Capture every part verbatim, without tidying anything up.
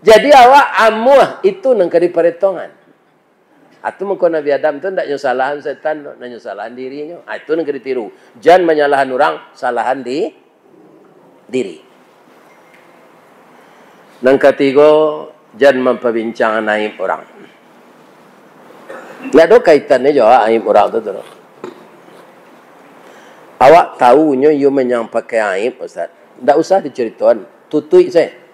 Jadi awak amuah itu nan ka diparetongan. Atu mangko Nabi Adam tu ndak nyo salahan setan, ndak nyo salahan dirinyo. Ah, itu nan ka ditiru. Jan manyalahan urang, salahan di diri. Nan katigo, jan mampabincang aib urang. Ndak ado kaitannyo jo aib urang tu, tu. Awak tahu nyo iyo manyang pakai aib, Ustaz. Ndak usah dicaritoan, tutuik sajo.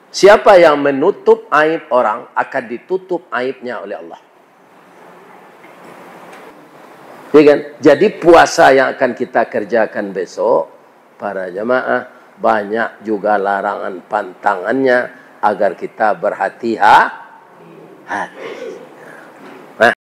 Siapa yang menutup aib orang, akan ditutup aibnya oleh Allah. Ya kan? Jadi puasa yang akan kita kerjakan besok, para jamaah, banyak juga larangan pantangannya agar kita berhati-ha-, hati. Nah.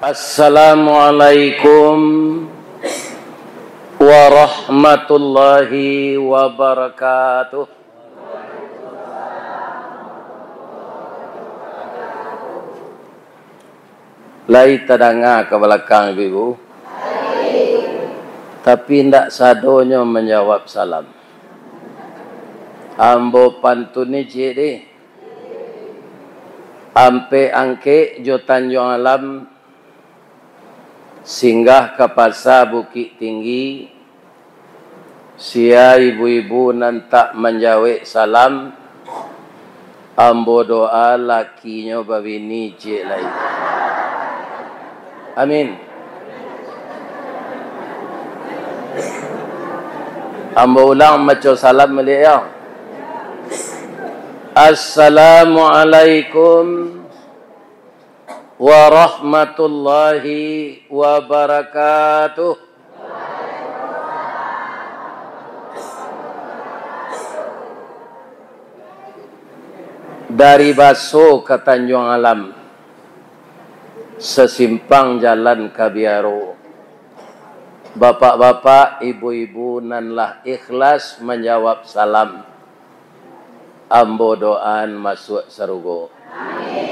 Assalamualaikum warahmatullahi wabarakatuh. Lai tadanga ka balakang ibu-ibu? Tapi indak sadonyo manjawab salam. Ambo pantun ni ciek deh. Ampek Angkek jo Tanjuang Alam, singgah ka Pasa Bukik Tinggi, sia ibu-ibu nan tak manjawek salam, ambo doa lakinyo babini ciek lai. Amin. Ambo ulang maco salam baliak yo. Assalamualaikum warahmatullahi wabarakatuh. Dari Baso ka Tanjuang Alam, sasimpang jalan ka Biaro. Bapak-bapak, ibu-ibu nan lah ikhlas manjawab salam, ambo doaan masuak sarugo. Amin.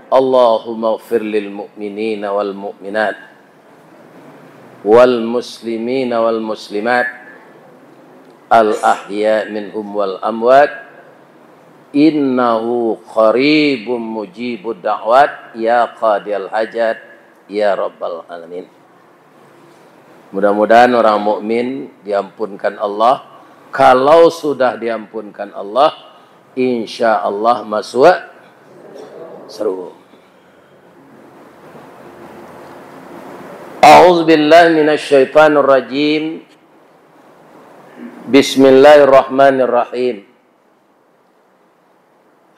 Allahumma ighfir lil mu'minina wal mu'minat, wal muslimina wal muslimat, al ahya minhum wal amwat, innahu qaribun mujibud da'wat, ya qadiyal hajat, ya rabbal alamin. Mudah-mudahan orang mukmin diampunkan Allah. Kalau sudah diampunkan Allah, insya Allah masuk surga. A'udzubillahi minasyaitonirrajim. Bismillahirrahmanirrahim.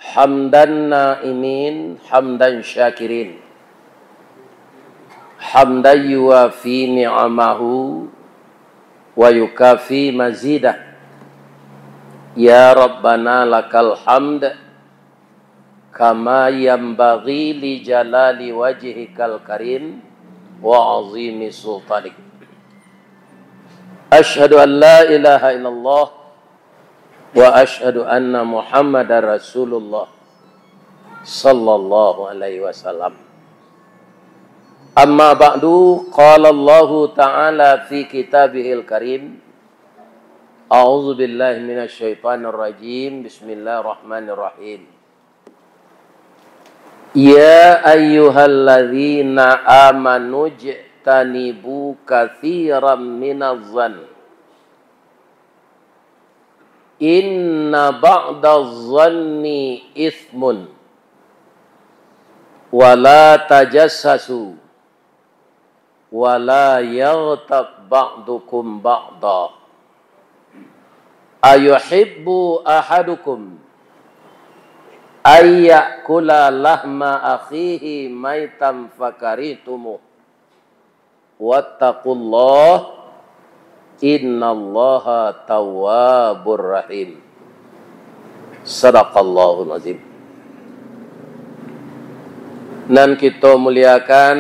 Hamdan na'imin, hamdan syakirin. Hamdan yuwafi ni'amahu wa yukafi mazidah. Ya Rabbana lakal hamd, kama yanbaghi li jalali wajhikal karim wa azimi sultanik. Asyhadu an la ilaha illallah wa asyhadu anna Muhammadar Rasulullah sallallahu alaihi wasallam. Amma ba'du, qala Allahu ta'ala fi kitabihil karim, a'udzu billahi minasy syaithanir rajim, bismillahirrahmanirrahim. Ya ayyuhalladzina amanu jtanibu katsiran minaz zan. Inna ba'daz zanni itsmun. Wa la tajassasu. Wa la yaghtab ba'dukum ba'da. Ayuhibbu ahadukum ayyakula lahma akhihi maitan fakarihtumuh. Wattaqullah, Innallaha tawwabur rahim. Sadaqallahul azim. Nan kito muliakan,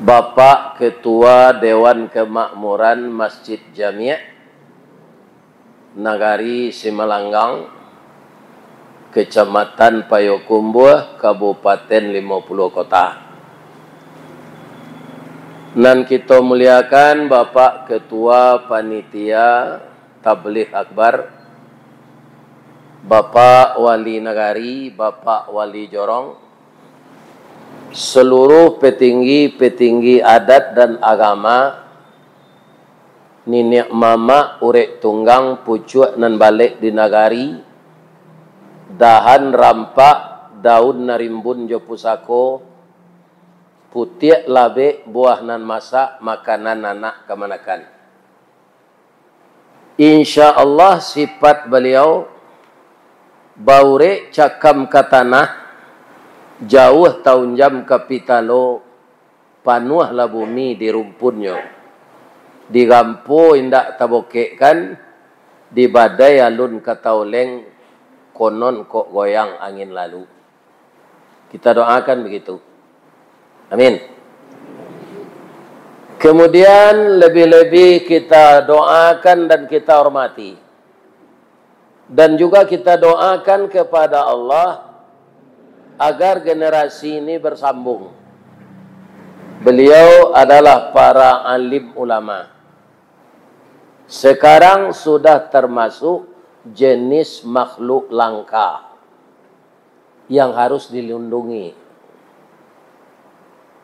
Bapak Ketua Dewan Kemakmuran Masjid Jami' Nagari Simalanggang, Kecamatan Payokumbuah, Kabupaten Limo Puluah Kota. Nan kito muliakan, Bapak Ketua Panitia Tabligh Akbar, Bapak Wali Nagari, Bapak Wali Jorong, seluruh petinggi-petinggi adat dan agama, niniak mamak, urek tunggang, pucuak nan balek di nagari, dahan rampak, daun nan rimbun jo pusako, putiak labek, buah nan masak, makanan anak kamanakan. Insya Allah, sifat baliau baurek cakam ka tanah, jauah taunjam ka pitalo, panuahlah bumi di rumpunnyo. Di rampo indak tabokekkan, di badai alun ka tauleng, konon kok goyang angin lalu. Kita doakan begitu. Amin. Kemudian, lebih-lebih kita doakan dan kita hormati. Dan juga kita doakan kepada Allah agar generasi ini bersambung. Beliau adalah para alim ulama. Sekarang sudah termasuk jenis makhluk langka yang harus dilindungi.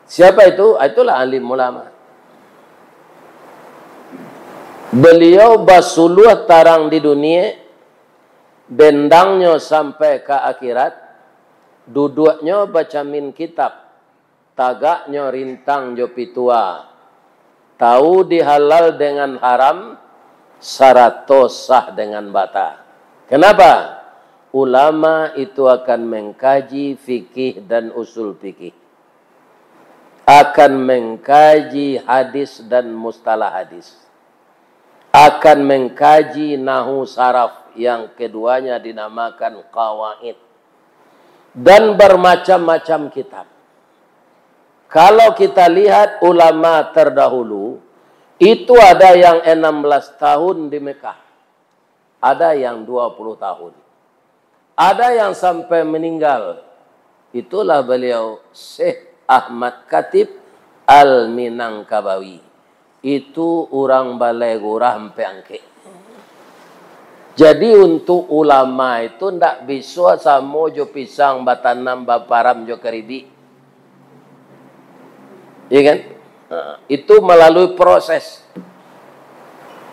Siapa itu? Ah, itulah alim ulama. Beliau basuluah tarang di dunia, bendangnyo sampai ka akhirat, duduaknyo bacamin kitab, tagaknyo rintang jo pitua, tahu di halal dengan haram, sarato sah dengan bata. Kenapa? Ulama itu akan mengkaji fikih dan usul fikih, akan mengkaji hadis dan mustalah hadis, akan mengkaji nahu saraf, yang keduanya dinamakan qawaid, dan bermacam-macam kitab. Kalau kita lihat ulama terdahulu, itu ada yang enam belas tahun di Mekah, ada yang dua puluh tahun, ada yang sampai meninggal. Itulah beliau, Syekh Ahmad Khatib Al-Minangkabawi. Itu urang Balai Gurah Ampek Angkek. Jadi, untuk ulama itu ndak bisa samo jo pisang batanam baparam jo karibik. Iya kan? Nah, itu melalui proses.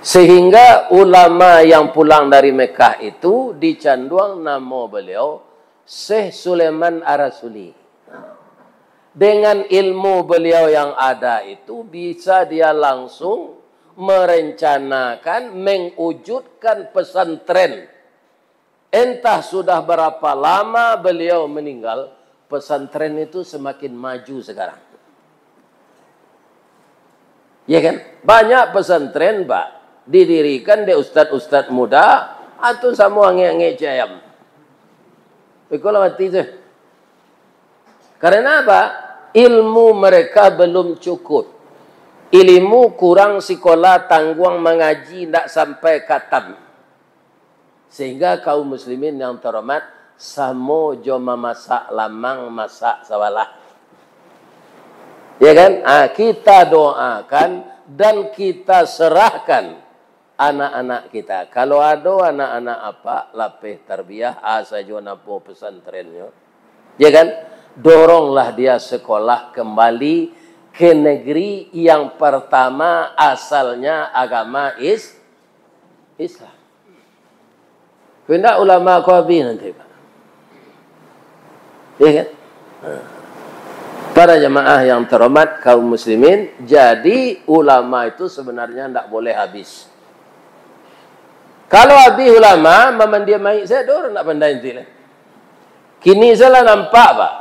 Sehingga ulama yang pulang dari Mekah itu dicanduang namo beliau Syekh Sulaiman Ar-Rasuli. Dengan ilmu beliau yang ada itu, bisa dia langsung merencanakan, mengujudkan pesantren. Entah sudah berapa lama beliau meninggal, pesantren itu semakin maju sekarang. Ya kan? Banyak pesantren, Pak, didirikan dek ustad-ustad muda, atau samo angek-angek cayam. Ikolah mati tu. Karena apa? Ilmu mereka belum cukup. Ilmu kurang, sikolah tangguang, mangaji ndak sampai katam. Sehingga kaum muslimin yang terhormat, samo jo mamasak lamang, masak sabalah. Ya kan? Ah, kita doakan dan kita serahkan anak-anak kita. Kalau ado anak-anak apak lapeh tarbiyah, a sajo napo pesantrennyo, ya kan? Doronglah dia sekolah kembali ke negeri yang pertama asalnya agama is-, Islam. Kok indak, ulama ko abih nanti, Pak. Ya kan? Para jamaah yang terhormat kaum muslimin, jadi ulama itu sebenarnya ndak boleh habis. Kalau habis ulama, mamandian mayik sajo, urang ndak pandai nanti lah. Kini salah nampak, Pak.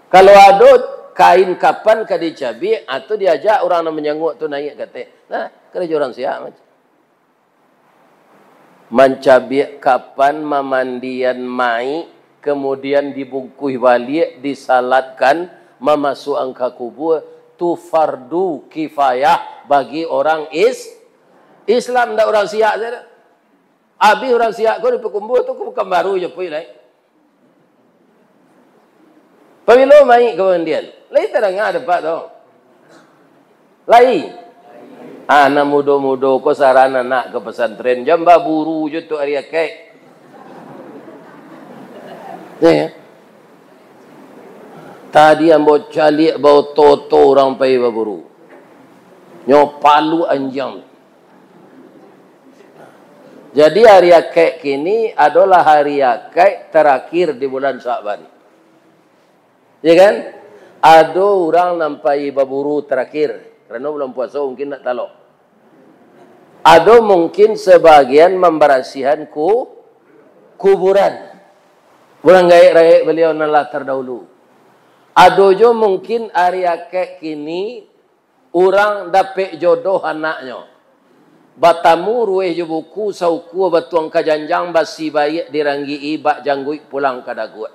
Kalau ado Kain kapan ka dicabiak, atau diajak urang nan manyanguak tu naiak ka ateh. Nah, karajo urang siak macam. Mancabiak kapan, mamandian mayik, kamudian dibungkuih baliak, disalatkan, mamasuakan ka kubua, tu fardu kifayah bagi urang is-, Islam, ndak urang siak sajo. Abih urang siak ko di Pakumbuah tu, ko Pakanbaru jo pulo lai. Pabilo mayik ka pamandian? Lai tadanga dek Apak tu? Lai. Ah, nan mudo-mudo ko saran anak ka pasantren, jan baburu jo tu ari akaik. Ya, ya. Tadi ambo caliak baoto-oto urang pai baburu. Nyo palu anjiang. Jadi, hari akaik kini adolah hari akaik tarakhir di bulan Sa'ban. Ya kan? Ado urang nan pai baburu tarakhir, karano bulan puaso mungkin nak talok. Ado mungkin sabagian mambarasihan ku-, kuburan. Urang gaek-raek baliau nan lah tardahulu. Ado jo mungkin ari akaik kini urang dapek jodoh anaknyo. Batamu ruweh jo buku, saukua batuang ka janjang, basi baiak diranggi'i, bak jangguik pulang ka daguak.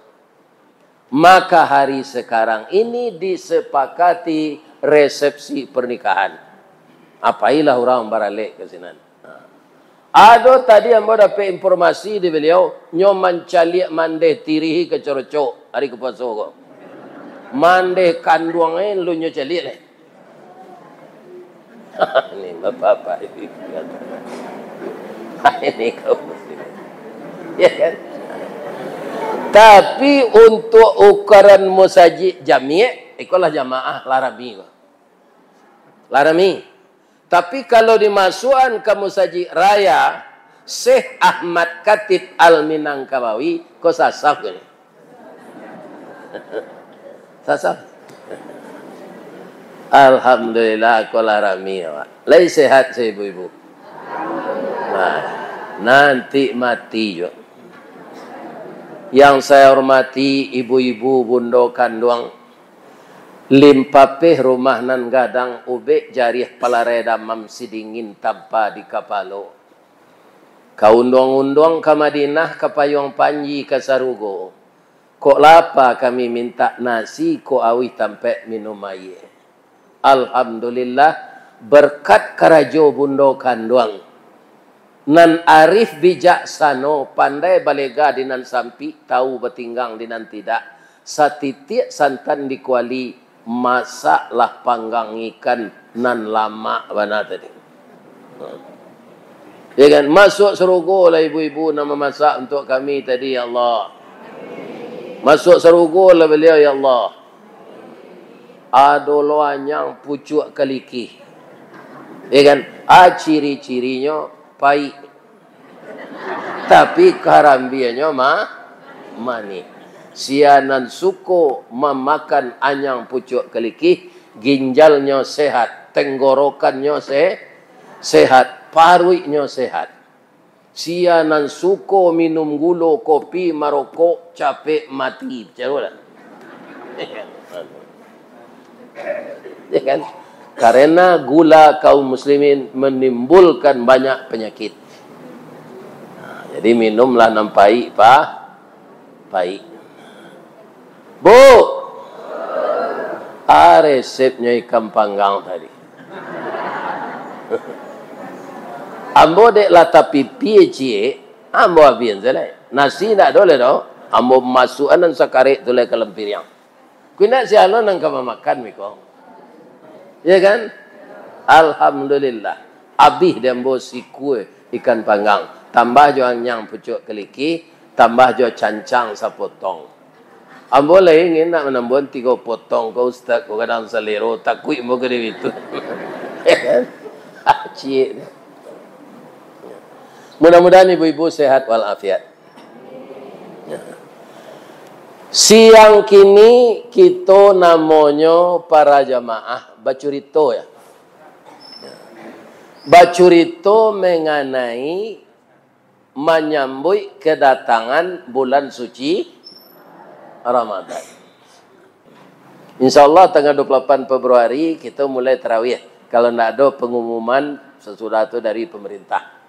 Maka hari sekarang ini disepakati resepsi pernikahan. Apailah urang baralek ka sinan. Ado tadi ambo dapek informasi di baliau, nyo mancaliak mandeh tirih ka corocok ari ka puaso ko. Mandeh kanduang e lu nyo caliak lai. Ni bapak-bapak ini. Ini kaum muslimin. Ya kan? Tapi untuk ukuran musajik jamiak, ikolah jamaah lah rami ko. Lah rami. Tapi kalau dimasuakan ka musajik raya, Syekh Ahmad Khatib Al-Minangkabawi, ko sasaf ko ni. Sasaf. Alhamdulillah, ko lah rami awak. Lai sehat, ibu-ibu? Nah, nanti mati jo. Yang saya hormati ibu-ibu, bundo kanduang, limpapeh rumah nan gadang, ubek jariah palarai damam, sidingin tampa di kapalo. Ka unduang-unduang ka Madinah, ka payuang panji ka sarugo. Kok lapa kami mintak nasi, kok auih tampek minum aia. Alhamdulillah, berkat karajo bundo kanduang. Nan arif bijaksano, pandai balega di nan sampik, tahu batinggang di nan tidak. Satitiak santan di kuali, masaklah panggang ikan nan lamak bana tadi. Ya kan? Masuak sarugo lah ibu-ibu nan mamasak untuak kami tadi, ya Allah. Masuak sarugo lah baliau, ya Allah. Ado lo anyang pucuak kalikih. Ya kan? A, ciri-cirinyo paik. Tapi karambianyo ma-, manih. Sia nan suko mamakan anyang pucuak kalikih, ginjalnyo sehat, tenggorokannyo se-, sehat, paruiknyo sehat. Sia nan suko minum gulo, kopi, marokok, capek mati. Picayo lah. Ya kan? Karena gula kaum muslimin menimbulkan banyak penyakit. Nah, jadi minumlah nan paik, pa-, paik. Bu, a resepnyo ikan panggang tadi. Ambo dek lah tapipia ciek, ambo abian se lai. Nasi ndak ado lai doh. Ambo masuakan nan sakarek tu lai ka dalam piriang. Ko indak sia lo nan ka mamakan miko. Ya kan? Alhamdulillah. Abih di ambo sikua ikan panggang. Tambah jo anyang pucuak kalikih, tambah jo cancang sapotong. Ambo lai ingin nak manambuan tigo potong ko, Ustaz, ko gadang salero, takuik ambo ka dibitu. Ya kan? Ciek. Mudah-mudahan ibu-ibu sehat walafiat. Siang kini kito namonyo para jamaah bacurito, ya. Bacurito mengenai manyambuik kedatangan bulan suci Ramadan. Insya Allah tanggal dua puluh lapan Februari kita mulai tarawih. Kalau ndak ada pengumuman sesudah tu dari pemerintah.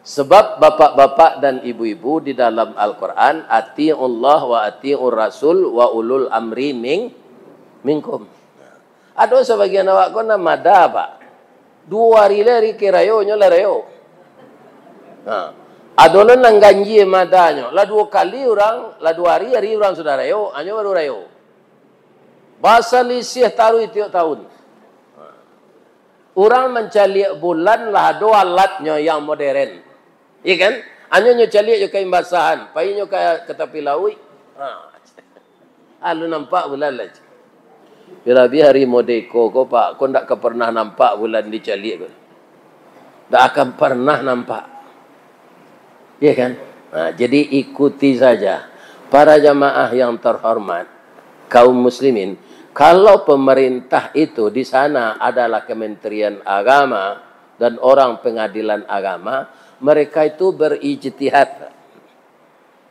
Sebab bapak-bapak dan ibu-ibu di dalam Al-Quran, "Ati'ullah wa ati'ur rasul wa ulul amri ming-, minkum." Ado sabagian awak ko nan mada, Pak. Duo ari lai hari ke rayo, nyo lah rayo. Ha. Ado lo nan ganjia madanyo. Lah duo kali urang, lah duo ari, ari urang sudah rayo, anyo baru rayo. Basalisiah taruih tiok tahun. Urang mancaliak bulan lah ado alatnyo yang moderen. Iya kan? Anyo nyo caliak jo kain basahan, pai nyo ka, ka tapi lauik. Ha. Alun nampak bulan lah. Labiah-labiah ari modeko ko, Pak, ko ndak ka pernah nampak bulan dicaliak ko. Ndak akan pernah nampak. Iya kan? Nah, jadi ikuti saja. Para jamaah yang terhormat, kaum muslimin, kalau pemerintah itu di sana adalah Kementerian Agama dan orang Pengadilan Agama, mereka itu berijtihad.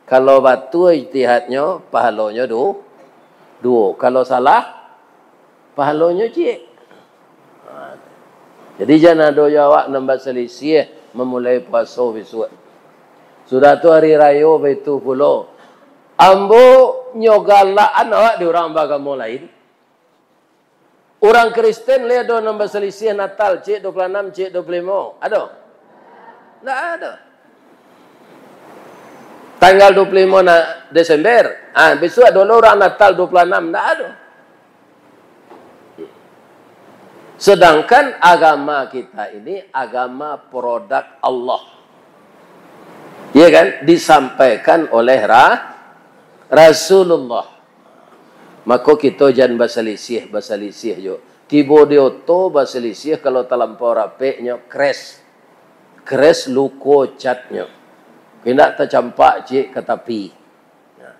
Kalau batua ijtihadnyo, pahalonyo du-, duo. Kalau salah, pahalonyo ciek. Ha. Jadi, jan ado jo awak nan basalisiah mamulai puaso bisuak. Sudah tu, ari rayo baitu pulo. Ambo nyo galakan awak di urang baagamo lain. Urang Kristen lai ado nan basalisiah Natal, ciek dua puluh anam, ciek dua puluh limo. Ado? Ndak ado. Tanggal dua puluh limo na-, Desember, ah, bisuak ado lo urang Natal dua puluh anam, ndak ado. Sedangkan agama kita ini agama produk Allah. Iya kan? Disampaikan oleh Ra-, Rasulullah. Mako kito jan basalisiah-basalisiah jo. Tibo di oto basalisiah, kalau talampau rapeknyo, kres. Kres luko catnyo. Indak tacampak ciek ka tapi. Nah,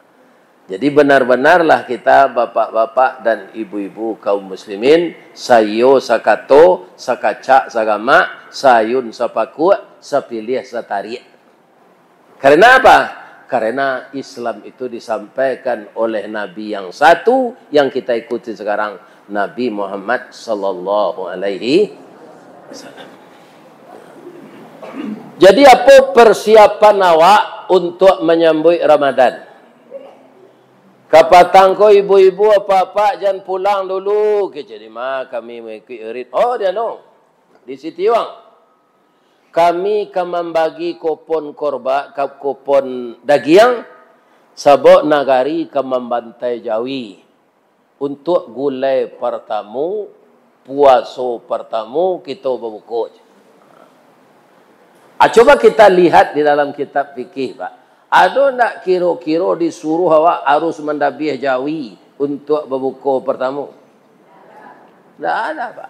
jadi benar-benarlah kita, bapak-bapak dan ibu-ibu kaum muslimin, saiyo sakato, sakacak sagamak, saayun sapakuak, sapiliah satariak. Karena apa? Karena Islam itu disampaikan oleh Nabi yang satu yang kita ikuti sekarang, Nabi Muhammad sallallahu alaihi wasallam. Jadi, apa persiapan awak untuk menyambut Ramadan? Kapatang ko ibu-ibu, apak-apak, jan pulang dulu. Kecek, "Di ma kami mangikuik irit?" Oh, di anu, di Sitiuang. Kami ka mambagi kupon korba-, ka-, kupon dagiang, sabab nagari ka mambantai jawi. Untuak gulai partamo, puaso partamo, kito babuko. Ah, coba kita lihat di dalam kitab fikih, Pak. Ado ndak kiro-kiro disuruh awak harus mandabiah jawi untuak babuko partamo? Ndak ada, Pak.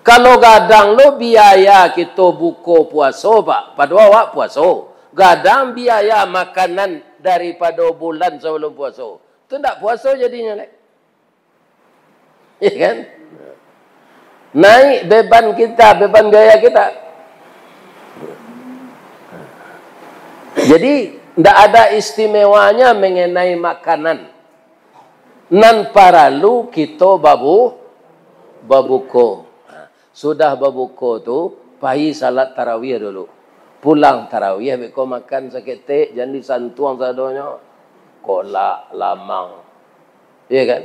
Kalau gadang lo biaya kito buko puaso, Pak, pado awak puaso. Gadang biaya makanan daripado bulan sabalum puaso. Tu ndak puaso jadinyo, Lek. Iya kan? Naik beban kita, beban biaya kita. Jadi, ndak ada istimewanya mengenai makanan. Nan paralu kito babu-, babuko. Sudah babuko tu, pai salat tarawih dulu. Pulang tarawih, beko makan saketek, jan disantuang sadonyo. Kolak, lamang. Iya kan?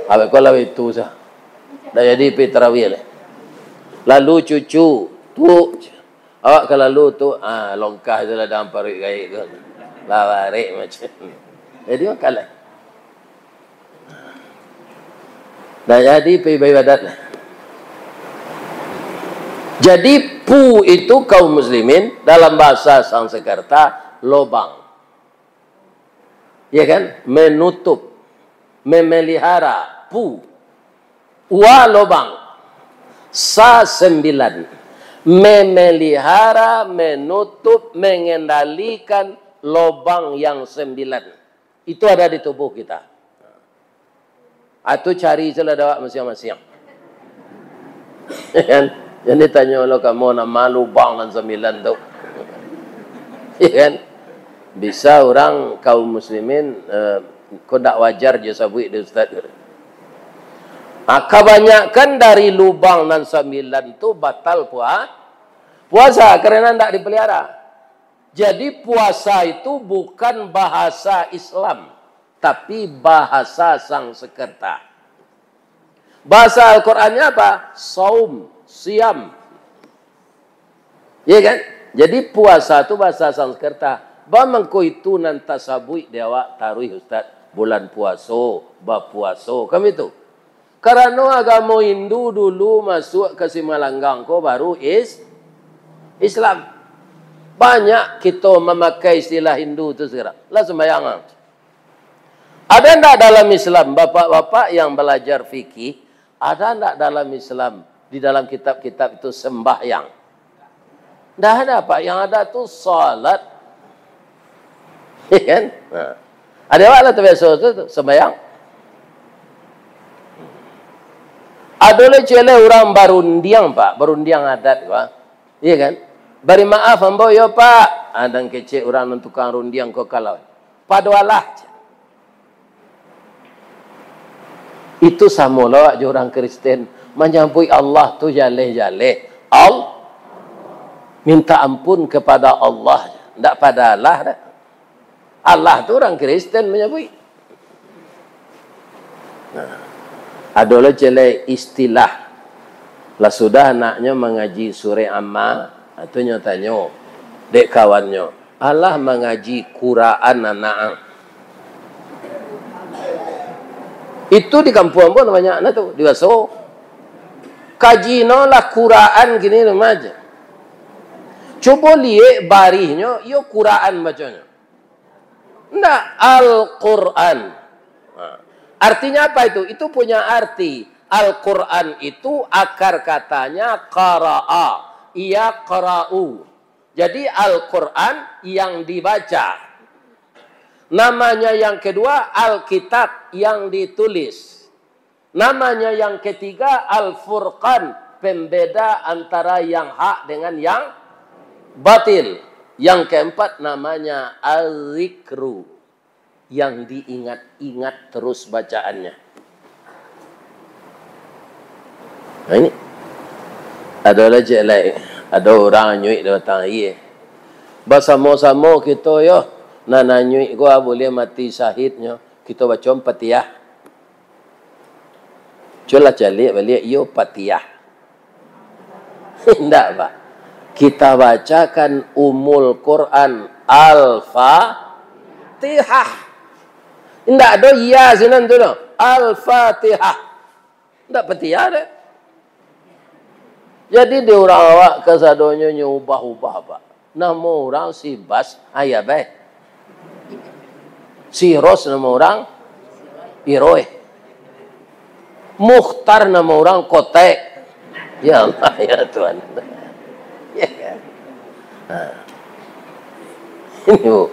Awak ko lah itu sah. Dah jadi pi tarawih lah. Lalu cucu, tu, awak ka lalu tu, ah, longkah je lah dalam paruik gaik tu. Lah barek macam. Jadi makanlah. Dah jadi pi beribadat lah. Jadi pu itu kaum muslimin dalam bahasa Sanskerta lobang. Ya kan? Menutup, memelihara, pu. Wa lobang. Sa sembilan. Memelihara, menutup, mengendalikan lobang yang sembilan. Itu ada di tubuh kita. Atau cari salah dawak masiang-masiang. Ya kan? Jadi tanyo lo kamu nama lubang nan sambilan tu. Ya kan? Bisa orang kaum muslimin, eh, Ko ndak wajar jo sabuik dek ustaz. Ah, kabanyakan dari lubang nan sambilan tu batal pua-, puasa, karena ndak dipelihara. Jadi, puasa itu bukan bahasa Islam, tapi bahasa Sangsekerta. Bahasa Al-Qur'annya apa? Saum, siam. Iya kan? Jadi, puasa tu bahasa Sangsekerta. Ba mangko itu nan tasabuik di awak taruih, Ustaz, bulan puaso, bapuaso, kan itu? Karano agamo Hindu dulu masuak ka Simalanggang ko baru is-, Islam. Banyak kito mamakai istilah Hindu tu sekarang. Lah sumbayang ah. Ada ndak dalam Islam, bapak-bapak yang balajar fikih, ada ndak dalam Islam, di dalam kitab-kitab itu sembahyang? Ndak ada, Pak. Yang ada tu salat. Iya kan? Nah. Ada awak lah terbiasa tu, tu, sembahyang. Ada lah cilik urang barundiang, Pak. Barundiang adat, Pak. Iya kan? Bari maaf, ambo, yo, Pak. Adang kecek urang nan tukang rundiang ko kalau. Padoalah. Itu samo lo jo urang Kristen. Manyabuik Allah tu jaleh-jaleh. Al-, minta ampun kepada Allah. Ndak pada Allah dah. Allah tu urang Kristen manyabuik. Nah, ado lo cilik istilah. Lah sudah anaknyo mangaji surek Amma, ah, tu nyo tanyo dek kawannyo, "Alah mangaji Quraan anak ang?" Itu di kampuang pun banyak nah tu, di Baso. Kaji no lah Quraan kini rumah aja. Cubo liek barihnyo, iyo Quraan baconyo. Ndak, Al-Qur'an. Nah, artinya apa itu? Itu punya arti. Al-Qur'an itu akar katanya qara'a, yaqra'u. Jadi, Al-Qur'an yang dibaca. Namanya yang kedua, Alkitab yang ditulis. Namanya yang ketiga, Al-Furqan, pembeda antara yang hak dengan yang batil. Yang keempat, namanya Az-Zikru, yang diingat-ingat terus bacaannya. Nah, ini. Ado lah cek lai. Ado urang anyuik di batang aia. Basamo-samo kito yo, nan anyuik ko buliah mati syahidnyo, kito baco Fatihah. Cubolah caliak baliak, iyo Fatihah. Indak, Pak. Kita bacakan Ummul Quran Al-Fatihah. Indak ado iya sinan tu doh. Al-Fatihah. Indak Fatihah doh. Jadi, di urang awak kasadonyo nyo ubah-ubah, Pak. Namo urang si Bas, ayah bae. Si Ros namo urang, Iroe. Mukhtar namo urang, Kotek. Ya Allah, ya Tuhan. Ya kan? Nah. Ini, Bu.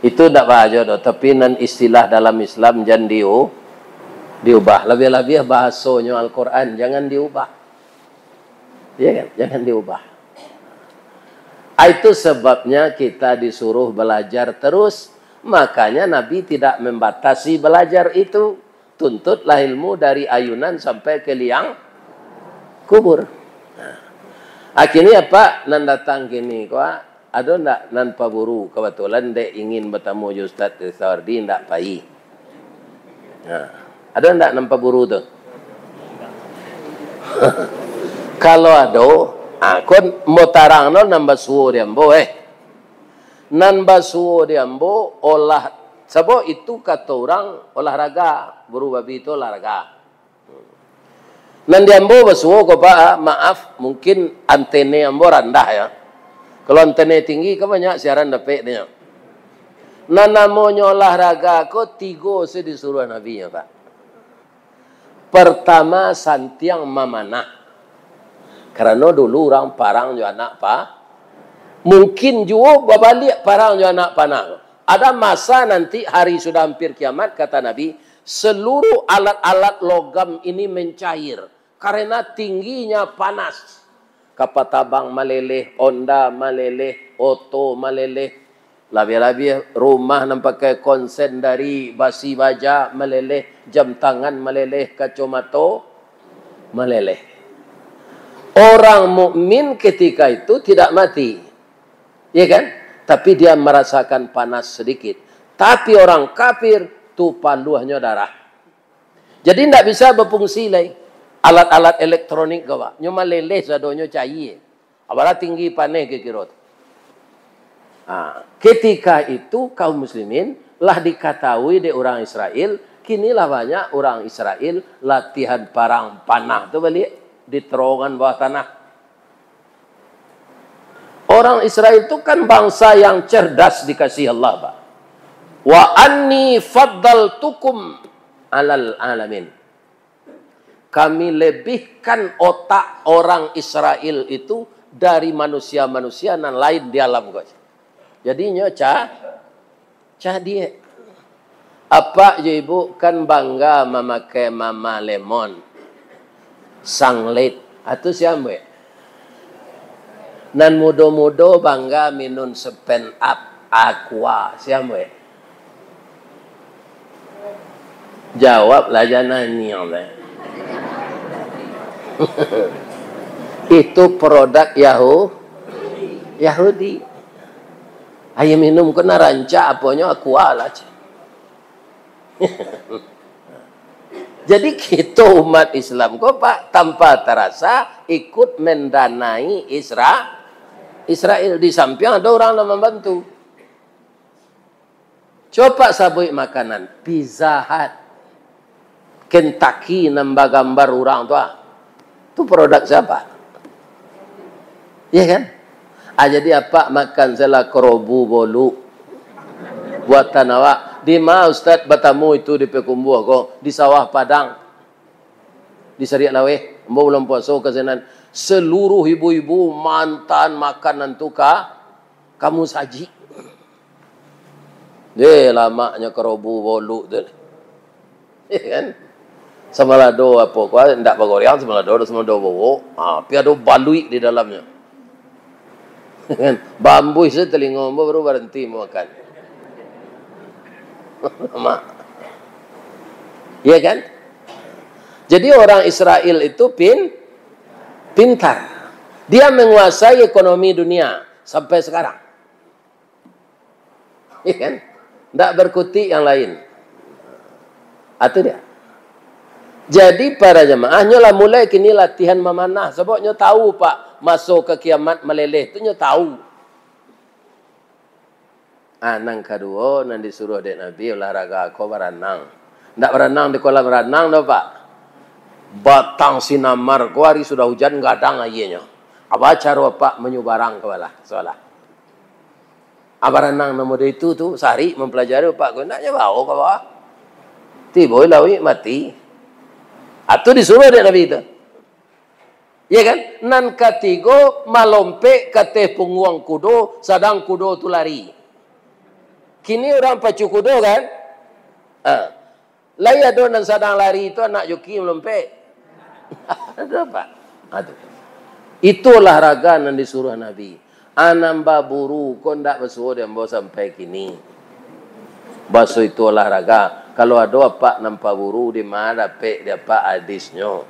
Itu ndak bahajo doh, tapi nan istilah dalam Islam jan diu-, diubah. Labiah-labiah bahasonyo Al-Quran, jangan diubah. Ya kan? Jangan diubah. Ah, itu sebabnya kita disuruh belajar terus. Makanya Nabi tidak membatasi belajar itu. Tuntutlah ilmu dari ayunan sampai ke liang kubur. Nah. Akhirnya, Pak, nan datang kini, Pak, ado ndak nan paburu? Kebetulan dek ingin bertemu jo Ustaz Rizawardi, ndak pai. Nah, ado ndak nan paburu tu? Kalau ado, ah, kon mo tarang no nan basuo di ambo, eh. Nan basuo di ambo olah, sabab itu kato urang olahraga, buru babi tu olahraga. Nan di ambo basuo ko, Pak, maaf, mungkin antene ambo randah, ya. Kalau antene tinggi, kan banyak siaran dapek nyo. Nan namonyo olahraga ko tigo se disuruah Nabi nyo, Pak. Pertama, santiang mamanah. Karano dulu urang parang jo anak pa-, mungkin juo babaliak parang jo anak panah. Ada masa nanti hari sudah hampir kiamat, kata Nabi, seluruh alat-alat logam ini mencair karena tingginya panas. Kapal tabang maleleh, onda maleleh, oto maleleh. Labiah-labiah rumah nan pakai konsen dari basi baja maleleh, jam tangan maleleh, kacomato maleleh. Orang mukmin ketika itu tidak mati. Ya kan? Tapi dia merasakan panas sedikit. Tapi orang kafir tu paluahnyo darah. Jadi ndak bisa bafungsi lai alat-alat elektronik ko, Pak. Nyo maleleh sadonyo caia. Apalah tinggi paneh kiro-kiro tu. Ha, ketika itu kaum muslimin lah dikatahui dek urang Israel, kini lah banyak urang Israel latihan parang panah tu baliak di terowongan bawah tanah. Orang Israel tu kan bangsa yang cerdas dikasih Allah, Pak. "Wa anni faddaltukum alal alamin." Kami lebihkan otak orang Israel itu dari manusia-manusia nan lain di alam ko. Jadi nyo ca-, cadiak. Apak jo ibu kan bangga mamakai Mama Lemon, Sanglit. Atu siam, weh? Nan mudo-mudo bangga minun Seven Up, Aqua. Siam, weh? Jawablah, jan naniang, weh. Itu produk Yahu-, Yahudi. Aia minum ko nan rancak, aponyo Aqua lah, ceh. Jadi, kito umat Islam ko, Pak, tanpa tarasa ikut mendanai Isra-, Israel. Di sampiang ado urang nan mambantu. Coba sabuik makanan, Pizza Hut, Kentucky nan bagambar urang tu, ah. Tu produk siapa? Iya kan? Ah, jadi apak makan salah kerobu boluk buatan awak. Di ma Ustaz batamu itu di Payakumbuah ko? Di Sawah Padang. Di Sariak Laweh. Ambo bulan puaso ka sinan. Seluruh ibu-ibu mantaan makanan tu ka, ka musajik. Deh, lamaknyo kerobu boluk tu. Iya kan? Samalado apo ko, ndak bagoreang, samalado, samalado bobok. Ha, tapi ado baluik di dalamnyo. Kan? Baambuih se talingo ambo, baru baranti makan. Mak. Iya kan? Jadi orang Israel itu pin-, pintar. Dia menguasai ekonomi dunia sampai sekarang. Iya kan? Ndak berkutik yang lain. Atu dia. Jadi, para jamaah, nyo lah mulai kini latihan mamanah. Sabab nyo tahu, Pak, maso ka kiamat maleleh tu nyo tahu. Ah, nan kaduo, nan disuruah dek Nabi, olahraga ko baranang. Ndak baranang di kolam ranang doh, Pak. Batang sinamar ko, ari sudah hujan, gadang aianyo. Apa caro Apak manyubarang ka bawah? Soalah. Ah, baranang nan model itu tu, sahari mampalajari Apak ko, ndak nyo bao ka bawah. Tibo lauik mati. Atu disuruah dek Nabi tu. Iya kan? Nan katigo, malompek ka ateh pungguang kudo, sadang kudo tu lari. Kini urang pacu kudo kan? Ha. Lai ado nan sadang lari tu anak joki malompek? Ado, Pak. Ha, tu. Itu olahraga nan disuruah Nabi. A nan baburu ko ndak basuo di ambo sampai kini. Baso itu olahraga. Kalau ado Apak nan paburu, di ma dapek di Apak hadisnyo?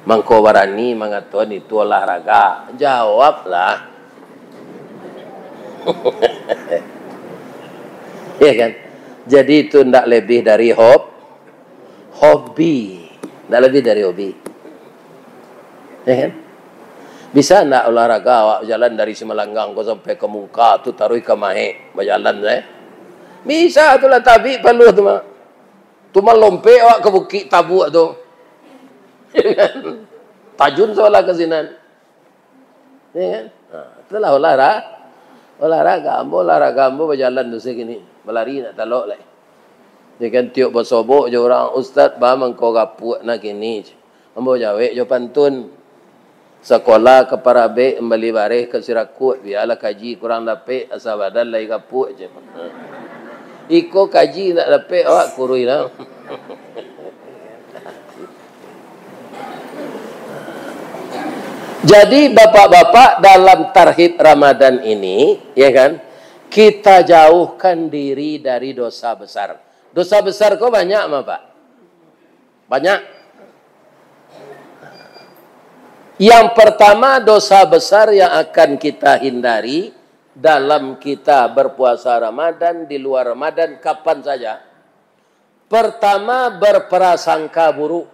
Mangko barani mangatoan itu olahraga. Jawablah. Ya kan? Jadi itu ndak lebih dari hob-, hobi. Ndak lebih dari hobi. Ya kan? Bisa ndak olahraga awak bajalan dari Simalanggang ko sampai ka Mungka tu, taruih ka Mahek, bajalan sae? Bisa tu lah, tabik paluah tu mah. Tu mah lompek awak ka Bukik Tabuak tu. Ya kan? Tajun sabalah ka sinan. Ya kan? Ha, itulah olahra-, olahraga. Ambo olahraga ambo bajalan tu se kini. Balari ndak talok lai. Ya kan, tiok basobok jo urang, "Ustaz, baa mangko gapuak nah kini?" Ambo jawek jo pantun. Sakolah ka Parabek, mambali bareh ka Sirakuak, bialah kaji kurang dapek, asa badan lai gapuak, cek. Iko kaji indak dapek, awak kuruih lah. Jadi, bapak-bapak, dalam tarhib Ramadan ini, ya kan, Kita jauhkan diri dari dosa besar. Dosa besar ko banyak ma, Pak? Banyak. Yang pertama, dosa besar yang akan kita hindari dalam kita berpuasa Ramadan, di luar Ramadan, kapan saja. Pertama, berprasangka buruk.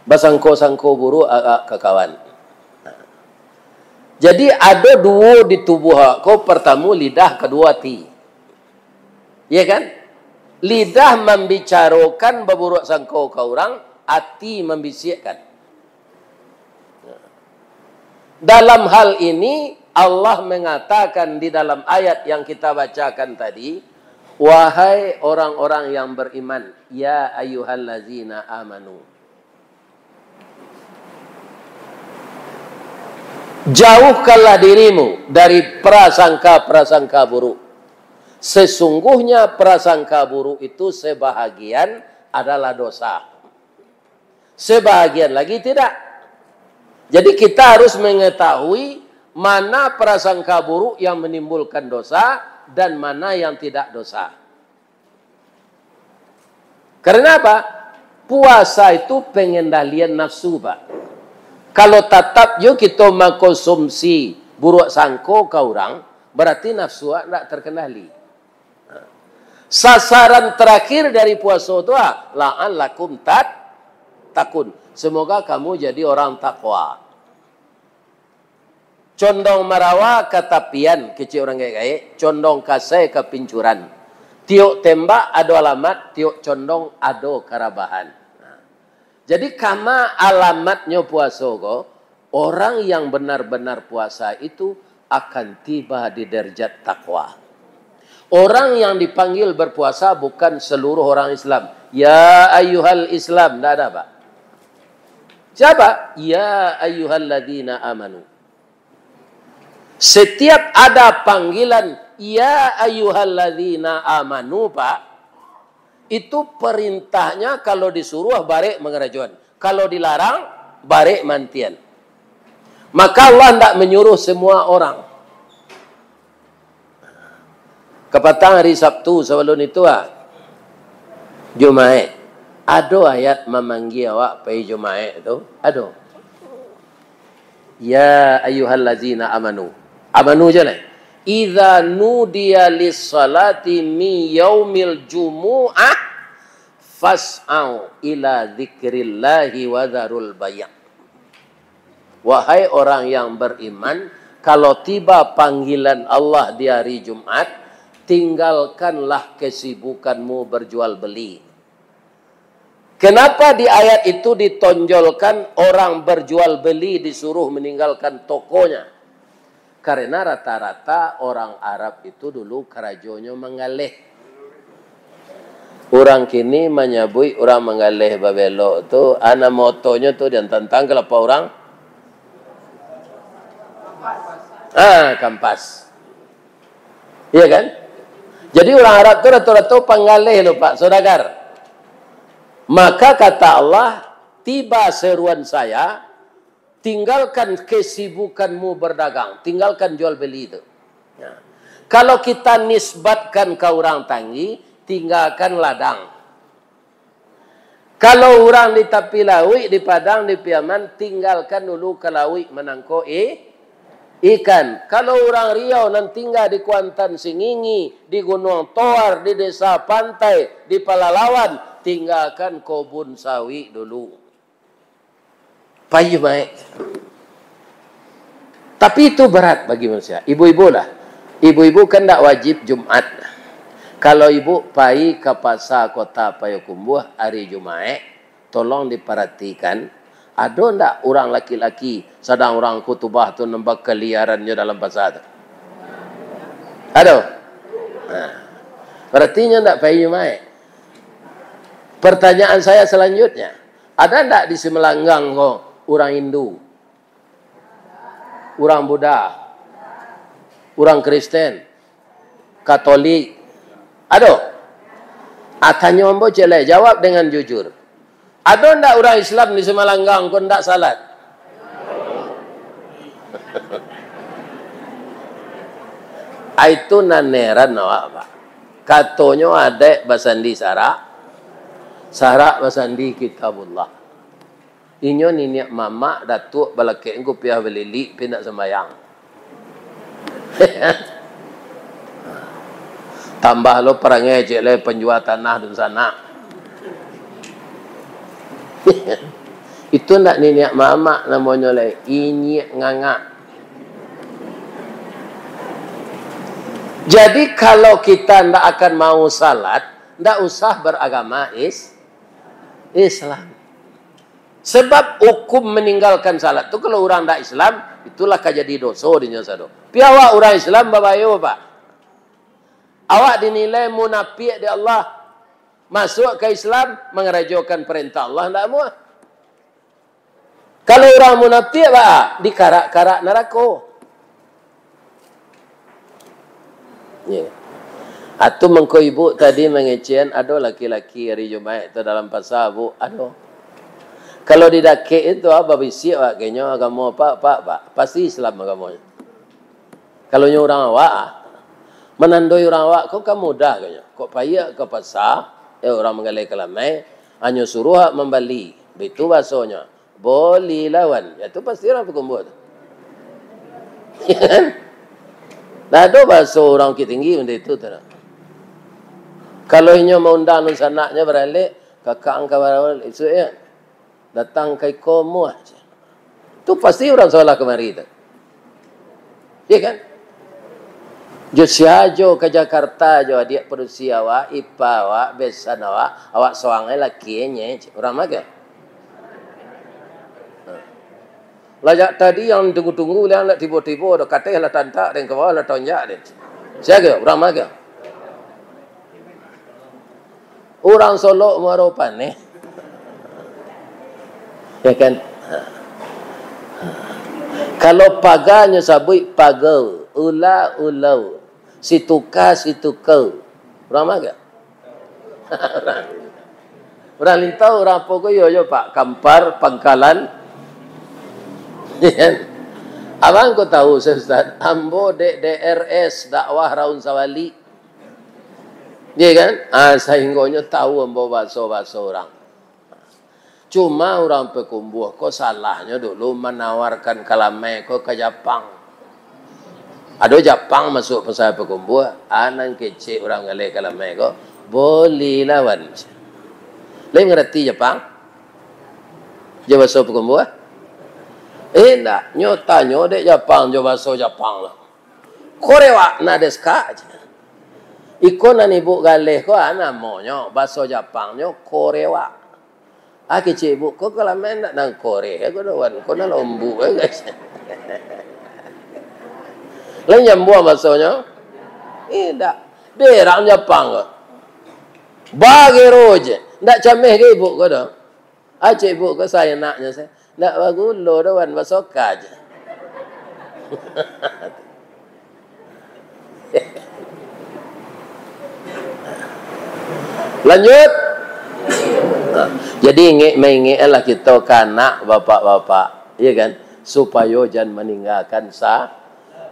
Basangko-sangko buruk agak ka kawan. Jadi, ado duo di tubuah awak ko, pertamo lidah, kaduo ati. Iya kan? Lidah mambicarokan baburuk sangko ka urang, ati mambisiakkan. Dalam hal ini, Allah mengatakan di dalam ayat yang kita bacakan tadi, "Wahai orang-orang yang beriman, ya ayyuhallazina amanu." Jauhkanlah dirimu dari prasangka-prasangka buruk. Sesungguhnya prasangka buruk itu sebahagian adalah dosa. Sebahagian lagi tidak. Jadi kita harus mengetahui mana prasangka buruk yang menimbulkan dosa dan mana yang tidak dosa. Karena apa? Puasa itu pengendalian nafsu, Pak. Kalau tatap jo kito mangkonsumsi buruak sangko ka urang, berarti nafsu awak ndak terkendali. Sasaran terakhir dari puaso tu, ah, "La'allakum tat-, takun." Semoga kamu jadi orang takwa. Condong marawa ka tapian, kecek urang gaek-gaek, condong kasai ka pincuran. Tiok tembak ado alamat, tiok condong ado karabahan. Nah, jadi, kama alamatnyo puaso ko, orang yang benar-benar puasa itu akan tiba di derajat takwa. Orang yang dipanggil berpuasa bukan seluruh orang Islam. "Ya ayyuhal Islam," ndak ada, Pak. Siapa? "Ya ayyuhalladzina amanu." Setiap ada panggilan, "Ya ayyuhalladzina amanu," Pak, itu perintahnya, kalau disuruh, barek mangarajoan. Kalau dilarang, barek mantian. Maka Allah ndak menyuruh semua orang. Kapatang hari Sabtu, sabalun itu, ah, Jumaik. Ado ayat mamanggia awak pai Jumaik tu? Ado. "Ya ayyuhallazina amanu." Amanu je lah. "Idza nudiya lis-salati min yaumil jumu'ah fas'au ila dzikrillahi wa dzarul bai'." Wahai orang yang beriman, kalau tiba panggilan Allah di hari Jumat, tinggalkanlah kesibukanmu berjual beli. Kenapa di ayat itu ditonjolkan orang berjual beli disuruh meninggalkan tokonya? Karena rata-rata orang Arab itu dulu karajonyo manggaleh. Urang kini manyabuik urang manggaleh babelok tu, ana motonyo tu diantantang kalapa urang. Ah, kampas. Iya kan? Jadi urang Arab tu rato-rato panggaleh lo, Pak, saudagar. Maka kata Allah, "Tiba seruan saya, tinggalkan kesibukanmu berdagang, tinggalkan jual beli itu." Ya. Kalau kita nisbatkan ka urang Tanggi, tinggalkan ladang. Kalau urang di tapi lauik, di Padang, di Piaman, tinggalkan dulu ka lauik manangkok i-, ikan. Kalau urang Riau nan tingga di Kuantan Singingi, di Gunuang Toar, di Desa Pantai, di Palalawan, tinggalkan kobun sawit dulu. Pai Jumaik. Tapi itu berat bagi manusia. Ibu-ibu lah. Ibu-ibu kan ndak wajib Jumat. Kalau ibu pai ka Pasa Kota Payakumbuah ari Jumaik, tolong diparatikan, ado ndak urang laki-laki sadang urang khutubah tu nan bakaliarannyo dalam pasa tu? Ado? Nah, berarti nyo ndak pai Jumaik. Pertanyaan saya selanjutnya, ada ndak di Simalanggang ko urang Hindu? Urang Buddha, urang Kristen, Katolik. Ado? Ah, tanyo ambo ciek lai, jawab dengan jujur. Ado ndak urang Islam di Simalanggang ko ndak salat? Ai tu nan heran awak, Pak. Katonyo adaik basandi sarak, sarak basandi Kitabullah. Inyo niniak mamak, datuak balakek kupiah balilik, pi ndak sambayang. Tambah lo parangai ciek lai panjua tanah dunsanak. Itu ndak niniak mamak namonyo lai, inyiak ngangak. Jadi, kalau kita ndak akan mau salat, ndak usah beragama is-, Islam. Sebab hukum meninggalkan salat tu, kalau urang ndak Islam, itulah ka jadi doso dinyo sado. Pi awak urang Islam babayo, Pak. Awak dinilai munapiak di Allah. Masuk ka Islam, mangarajokan parentah Allah, ndak amuah. Kalau urang munapiak, Pak, dikarak-karak narako. Ya. Atu mangko ibu tadi mangecekan, ado laki-laki hari Jumaik tu dalam pasa, Bu, ado. Kalau di dakek itu, ah, babisiak, Pak, kainyo agamo, Pak, Pak, Pak, pasti Islam agamonyo. Kalau nyo urang awak, ah, manandoi urang awak ko kan mudah, kainyo. Kok paiak ka pasa, eh, urang manggaleh kalamai, hanyo suruah mambali. Baitu basonyo. Bolilah wan. Ya, tu pasti urang Pakumbuah tu. Ya kan? Ndak ado baso urang Bukittinggi benda itu tu. Kalau inyo maundang dunsanaknyo baralek, kakak angka barawal isuak ya. Datang ka iko muah. Tu pasti urang sabalah kamari tu. Iya kan? Jo sia jo ka Jakarta jo adiak padusi awak, ipa awak, besan awak, awak sorang ai laki nye, urang ma ka? Lah jak tadi yang tunggu-tunggu, lah nak tibo-tibo, dah kateh lah tantak, dan ka bawah lah tonjak, dan sia ka? Urang ma ka? Urang Solok Muaro Paneh. Ya kan? Kalau paga nyo sabuik paga, ula, ulau, situka, situka. Urang ma ka? Urang Lintau, urang apo ko iyo jo, Pak? Kampar, Pangkalan. Ya kan? Abang ko tahu, Ustaz? Ambo dek D R S dakwah Raun Sawali. Iya kan? Ah, sahinggonyo tahu ambo baso-baso urang. Cuma urang Pakumbuah ko salahnyo dulu manawarkan kalamai ko ka Japang. Ado Japang masuak pasar Pakumbuah, ah, nan kecek urang galeh kalamai ko, bolilah wan. Lai mangarati Japang? Jo baso Pakumbuah? Indak, nyo tanyo dek Japang jo baso Japang lah. Korewa na desu ka? Iko nan ibuk galeh ko, ah, namonyo, baso Japangnyo korewa. Ah, kecek ibuk ko, kalamai ndak nan koreh ko doh wan, ko nan lombuak, guys. Lai nyambuang basonyo? Indak. Berang Japang ko. Bagero je. Ndak cameh ka ibuk ko doh. Acek ibuk ko saenaknyo se. Ndak bagulo doh wan, basoka je. Lanjut. Nah, jadi ingek, maingeklah kito ka anak bapak-bapak, iya kan? Supayo jan maninggakan sa-,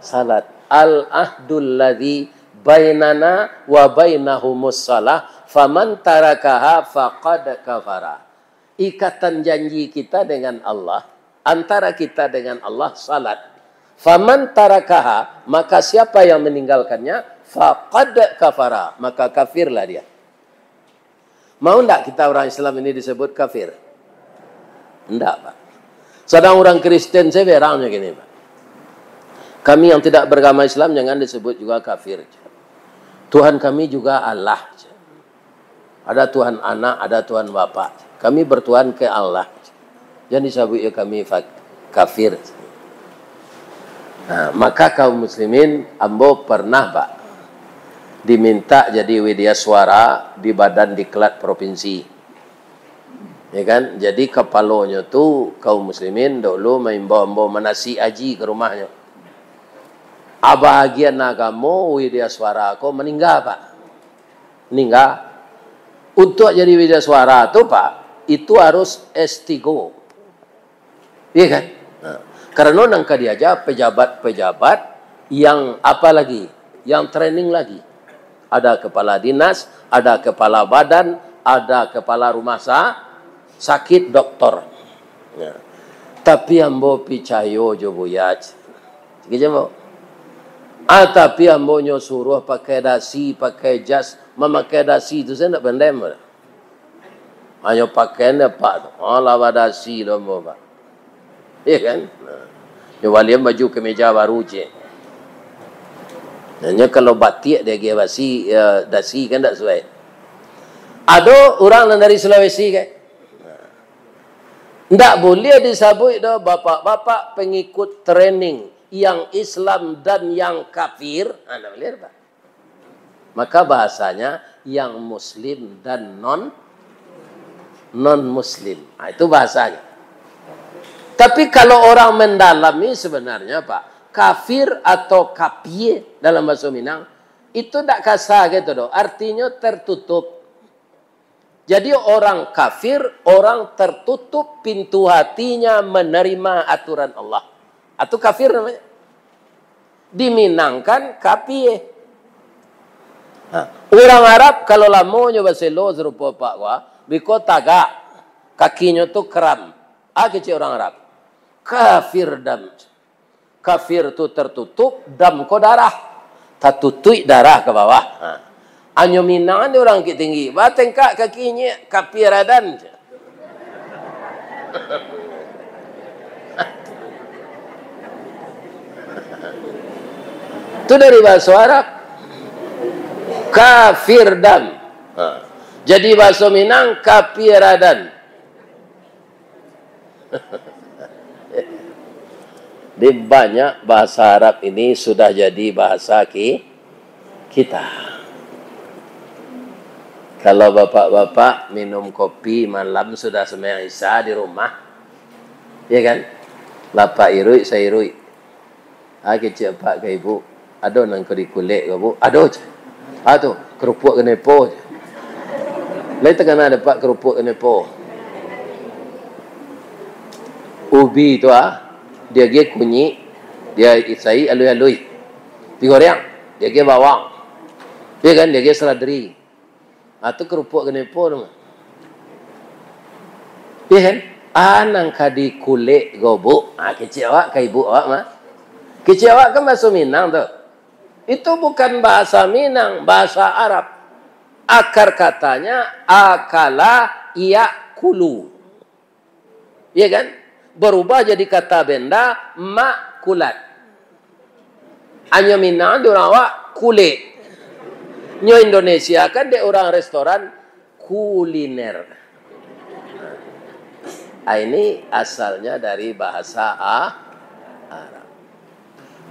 salat. Al-ahdul ladzi bainana wa bainahumus shalah, faman tarakaha faqad kafara. Ikatan janji kita dengan Allah, antara kita dengan Allah, salat. Faman tarakaha, maka siapa yang meninggalkannya, faqad kafara, maka kafirlah dia. Mau ndak kita orang Islam ini disebut kafir? Ndak, Pak. Sadang urang Kristen, saya berangnya gini, Pak. Kami yang tidak beragama Islam jangan disebut juga kafir. Tuhan kami juga Allah. Ada Tuhan Anak, ada Tuhan Bapa. Kami bertuhan ke Allah. Jan disabuik yo kami fa-, kafir. Nah, maka kaum muslimin, ambo pernah, Pak, diminta jadi widya suara di badan diklat provinsi. Ya kan? Jadi kapalonyo tu kaum muslimin dulu maimbau ambo manasik haji ka rumahnyo. Abahagian agamo widya suara ko maningga, Pak. Maningga. Untuak jadi widya suara tu, Pak, itu harus S tiga. Iya kan? Nah, karano nan ka diaja pejabat-pejabat yang apa lagi? yang training lagi. Ada kepala dinas, ada kepala badan, ada kepala rumah sa-, sakit, doktor. Ya. Tapi ambo picayo jo Buya. Gitu, ambo. Ah, tapi ambo nyo suruh pakai dasi, pakai jas, mamakai dasi tu sajo ndak pandai, ambo. Hanyo pakaian dek apak tu. Alah, badasi lo ambo, Pak. Iya kan? Nah. Nyo balian baju kemeja baru, cek. Nah, nyo kalau batik diagiah basi, ya, dasi kan ndak suai. Ado urang nan dari Sulawesi kan? Nah. Ndak buliah disabuik doh, bapak-bapak pengikut training yang Islam dan yang kafir. Ah, ndak buliah, Pak. Maka bahasanya yang muslim dan non, non muslim. Ah, itu bahasanya. Tapi kalau orang mendalami sebenarnya, Pak, kafir atau kapie dalam bahasa Minang, itu ndak kasa gitu doh. Artinya tertutup. Jadi orang kafir, orang tertutup pintu hatinya menerima aturan Allah. Atau kafir namanya. Di Minang kan kapie. Nah, urang Arab kalau lamonyo baselo sarupo apak ko, biko tagak, kakinyo tu kram. Ah, kecek urang Arab. Kafir dam. Kafir tu tertutup, dam ko darah. Tatutuik darah ka bawah. Ha. Anyo Minang ni urang Bukittinggi. Batengkak kaki inyiak, kapie radan. Tu dari bahaso Arab. Kafir dam. Ha. Jadi bahaso Minang, kapie radan. Di banyak bahasa Arab ini sudah jadi bahasa ki-, kita. Kalau bapak-bapak minum kopi malam sudah sembahyang Isya di rumah, ya kan? Lapak iruik sairuik. Ah, kecek apak ka ibu, "Ado nan ka dikulek ko, Bu?" "Ado," cek. "Ah, tu, kerupuk kenepo," cek. Lai takana dek apak kerupuk kenepo? Ubi tu, ah, diagiah kunyik, diisai alui-alui. Digoreng, diagiah bawang. Ya kan, diagiah seladri. Ah, tu kerupuk kenepo tu mah. Iya kan? Ah, nan ka dikulek ko, Bu. Ah, kecek awak ka ibu awak mah. Kecek awak kan bahaso Minang tu. Itu bukan bahasa Minang, bahasa Arab. Akar katanya akala yakulu. Iya kan? Berubah jadi kata benda, makulat. Anyo Minang di urang awak, kulek. Nyo Indonesia kan dek urang restoran, kuliner. Ah, ini asalnya dari bahasa A-, Arab.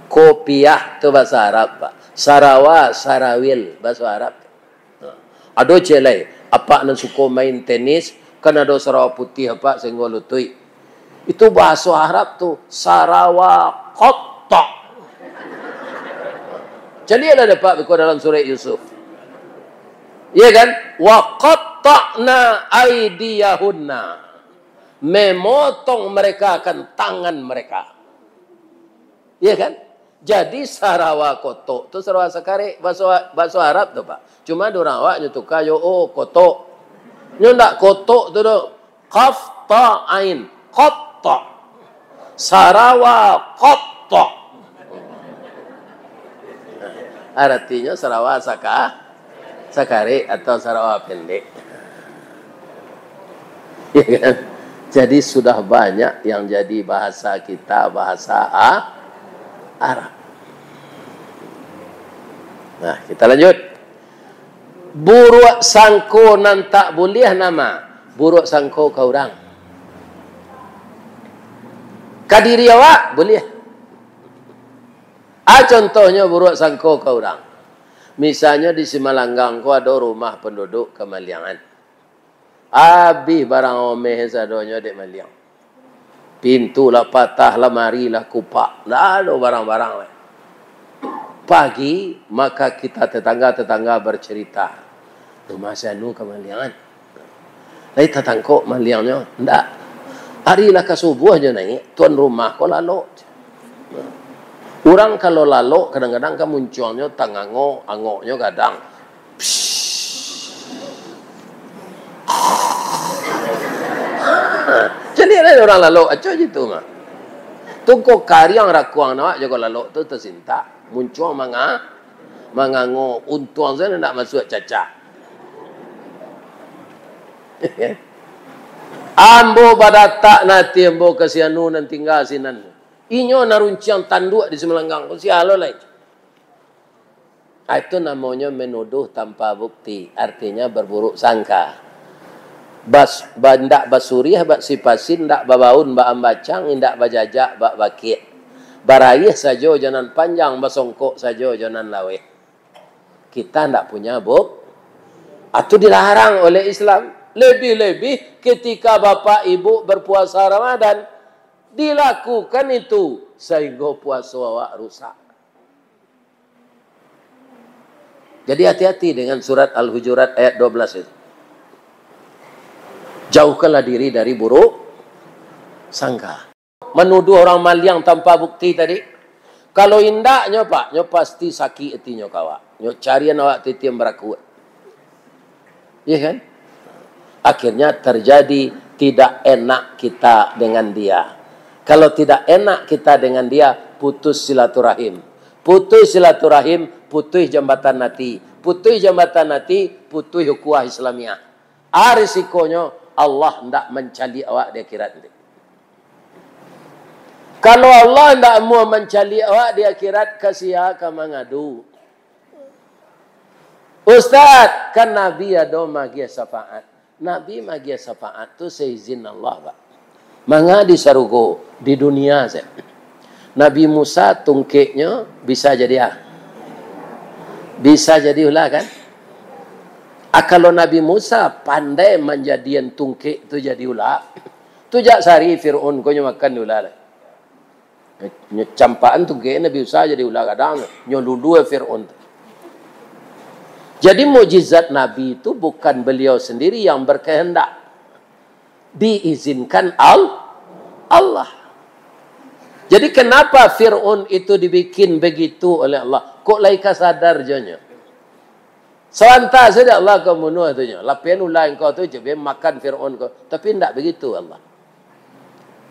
Kopiah tu bahasa Arab, Pak. Sarawa, sarawil, bahasa Arab. Ado ciek lai, apak nan suko main tenis, kan ado sarawa putiah apak sainggo lutuik. Itu bahaso Arab tu, sarawa kotok. Caliaklah dek apak biko dalam surek Yusuf. Iya kan? "Wa qatta'na aidiyahunna." Memotong mereka akan tangan mereka. Iya kan? Jadi sarawa kotok tu sarawa sakarek, bahaso, bahaso Arab tu, Pak. Cuma di urang awak nyo tuka yo, oh, kotok. Nyo ndak kotok tu doh. Qaf ta ain, kotok. Sarawa kotok. Artinyo sarawa saka-, sakarek atau sarawa pendek. Ya kan? Jadi sudah banyak yang jadi bahasa kita, bahasa A-, Arab. Nah, kita lanjut. Buruak sangko nan tak buliah nama, buruak sangko ka urang. Ka diri awak, buliah. Ah, contohnyo buruak sangko ka urang. Misalnyo di Simalanggang ko ado rumah penduduk kamaliangan. Abih barang omeh sadonyo dek maliang. Pintu lah patah, lamari lah kupak. Ndak ado barang-barang lai. Pagi, maka kita tetangga-tetangga bercerita. Rumah si anu kamaliangan. Lai tatangkok maliangnyo? Ndak. Ari lah ka subuah jo naiak, tuan rumah ko lalok. Urang kalau lalok, kadang-kadang kan muncuangnyo tangangok, angoknyo gadang. Jadi, ado urang lalok, acok je tu mah. Tu ko kariang rakuang awak jo ko lalok tu tasintak, muncuang manga-, mangangok, untuang sajo ndak masuak cacak. Ambo badatak nan ati ambo ka si anu nan tingga sinan. Inyo nan runciang tanduak di Sumalanggang, ko sia lo lai. Ah, itu namonyo menuduh tanpa bukti, artinya berburuk sangka. Bas-, ba-, indak basuriah bak sipasin, indak babaun bak ambacang, indak bajajak bak bakik. Baraiah sajo jo nan panjang, basongkok sajo jo nan laweh. Kita ndak punya buk-, atau dilarang oleh Islam. Lebih-lebih ketika bapak ibu berpuasa Ramadan, dilakukan itu sehingga puasa awak rusak. Jadi hati-hati dengan surat Al-Hujurat ayat dua belas itu. Jauhkanlah diri dari buruk sangka. Manuduh orang maliang tanpa bukti tadi. Kalau indaknyo, Pak, nyo pasti sakik atinyo ka awak. Nyo carian awak titian barakuak. Iya kan? Akhirnya terjadi tidak enak kita dengan dia. Kalau tidak enak kita dengan dia, putus silaturahim. Putus silaturahim, putus jambatan ati. Putus jambatan ati, putus ukhuwah Islamiah. Ah, risikonyo, Allah ndak mancaliak awak di akhirat nanti. Kalau Allah ndak amuah mancaliak awak di akhirat, ka sia ka mangadu? Ustaz, kan Nabi ado magiah syafaat. Nabi magiah syafaat tu saizin Allah, Pak. Manga di sarugo, di dunia sajo. Nabi Musa tungkeknyo bisa jadi, ah. Bisa jadi ulah, kan? Ah, kalau Nabi Musa pandai manjadian tungkek tu jadi ulah, tu jak sari Firaun ko nyo makan di ulah lah. Nyo campakan tungkek Nabi Musa jadi ulah gadang, nyo lulua Firaun tu. Jadi mukjizat Nabi itu bukan beliau sendiri yang berkehendak. Diizinkan Al-, Allah. Jadi, kenapa Firaun itu dibikin begitu oleh Allah? Kok lai ka sadar jo nyo? Sawanta sajo Allah ka munuah tu nyo. Lapian ulah engkau tu, jabian makan Firaun ko. Tapi, indak begitu Allah.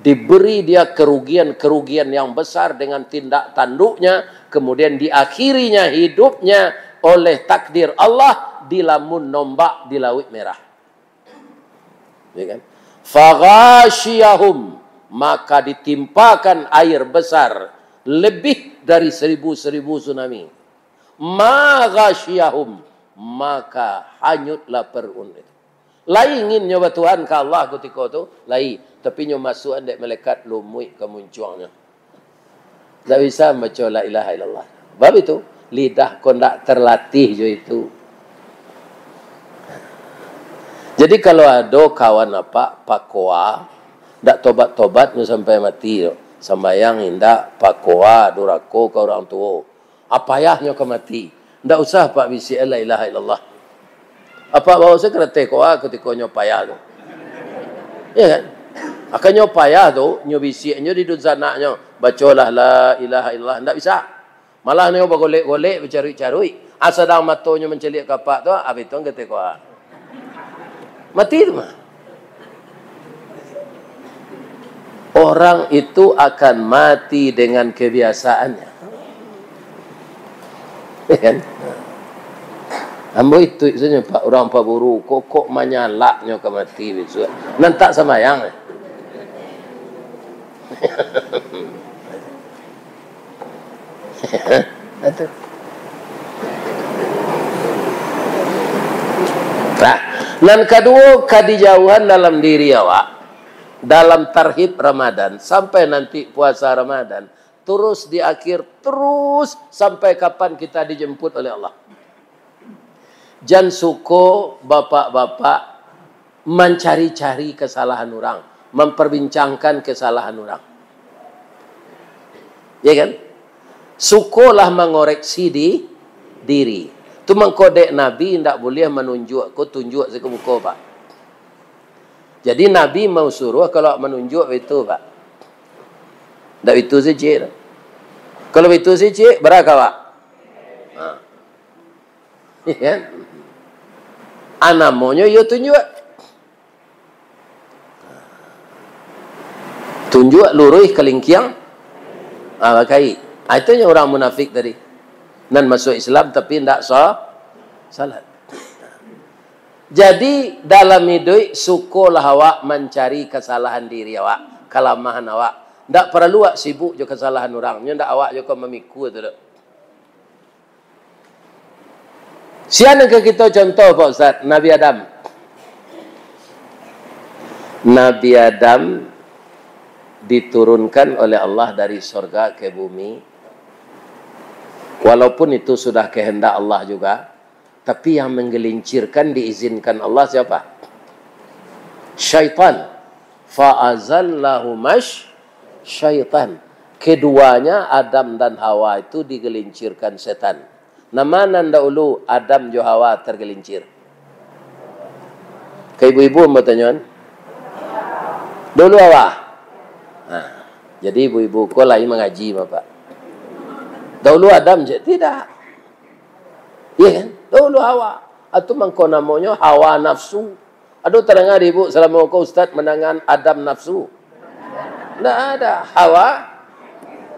Diberi dia kerugian-kerugian yang besar dengan tindak tanduknya, kemudian diakhirinya hidupnya oleh takdir Allah di lamun nombak di Lauik Merah. Ya kan? Faghashiyahum, maka ditimpakan air besar lebih dari seribu-seribu tsunami. Ma ghashiyahum, maka hanyutlah Firaun itu. Lai ingin nyo batuhan ka Allah kutiko tu? Lai, tapi nyo masuakan dek malaikat lumuik ka muncuangnyo. Ndak bisa mambaco la ilaha illallah. Bab itu, lidah ko ndak terlatih jo itu. Jadi, kalau ado kawan apak pakoa, ndak tobat-tobat nyo sampai mati tu. Sambayang indak, pakoa, durako ka urang tuo. Ah, payahnyo ka mati. Ndak usah apak bisiak la ilaha illallah. Apak baok se karateh koa kutiko nyo payah tu. Ya kan? Akan nyo payah tu, nyo bisiak nyo di dunsanaknyo, "Bacolah la ilaha illallah." Ndak bisa. Malah nyo bagolek-golek, bacaruik-caruik. Ah, sadang matonyo mancaliak ka apak tu, ah, abih tu karateh koa. Mati tu mah. Orang itu akan mati dengan kebiasaannya. Ya kan? Ambo itu saja, Pak, urang paburu, kokok manyalaknyo ka mati bisuak. Nan tak sambayang. Itu. Nah, nan kaduo, ka dijauhan dalam diri awak, dalam tarhib Ramadan, sampai nanti puasa Ramadan, terus di akhir, terus sampai kapan kita dijemput oleh Allah. Jan suko bapak-bapak mancari-cari kesalahan urang, memperbincangkan kesalahan urang. Ya kan? Sukolah mangoreksi di diri. Tu mangko dek Nabi indak buliah manunjuak ko tunjuak se ka muko, Pak. Jadi Nabi mau suruah kalau manunjuak itu, Pak. Ndak itu saja. Kalau itu sih, cik, bara ka awak? Ha. Iya kan? Ah, namonyo iyo tunjuak. Tunjuak luruih kalingkiang, ah, bakayik. Ah, itu nyo urang munafik tadi. Nan masuak Islam tapi indak sa-, salat. Jadi, dalam iduik, sukolah awak mancari kasalahan diri awak, kalamahan awak. Ndak paralu awak sibuk jo kasalahan urang, nyo ndak awak jo ka mamikua tu doh. Sia nan ka kito contoh, Pak Ustaz? Nabi Adam. Nabi Adam diturunkan oleh Allah dari sorga ke bumi. Walaupun itu sudah kehendak Allah juga, tapi yang menggelincirkan diizinkan Allah siapa? Syaitan. Fa azallahumash syaitan. Keduanya, Adam dan Hawa, itu digelincirkan setan. Nama nan dahulu Adam jo Hawa tergelincir? Ka ibu-ibu ambo tanyoan. Dahulu Hawa. Nah, jadi ibu-ibu ko lai mangaji, Bapak. Dahulu Adam je? Tidak. Iya kan? Dahulu Hawa. Itu mangko namonyo hawa nafsu. Ado tadanga di ibu salamo ko Ustaz mandangan Adam nafsu? Ndak ada. Hawa.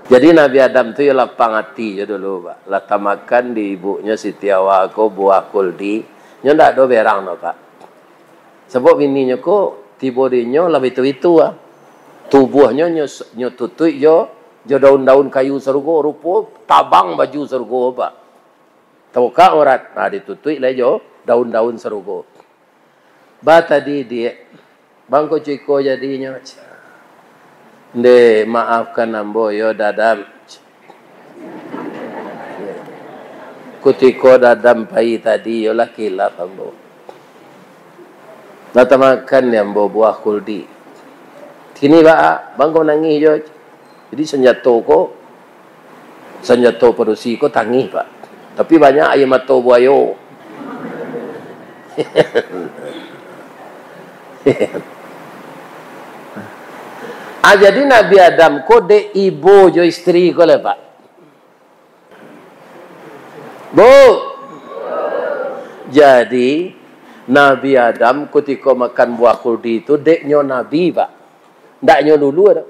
Jadi Nabi Adam tu yo lapang ati jo dulu, Pak. Lah tamakan di ibunyo Siti Hawa ko buah kuldi. Nyo ndak ado berang doh, Pak. Sabab bininyo ko tibo di inyo lah bitu-bitu ah. Tubuahnyo nyo, nyo tutuik jo, jo daun-daun kayu sarugo, rupo tabang baju sarugo, Pak. Tabukak aurat, nah, ditutuik lai jo daun-daun sarugo. Ba tadi, Diak, bangko ciko jadinyo. Ndeh, maafkan ambo yo, Dadam. Kutiko Dadam pai tadi, yo lah kilaf ambo. Lah tamakan dek ambo buah kuldi. Kini baa, bangko nangih jo. Jadi sanjato ko, sanjato padusi ko tangih, Pak. Tapi banyak aia mato buayo. Ah, jadi Nabi Adam ko dek ibo jo isteri ko lah, Pak. Bu. Jadi, Nabi Adam kutiko makan buah kuldi tu, dek nyo Nabi, Pak. Ndak nyo dulu ado.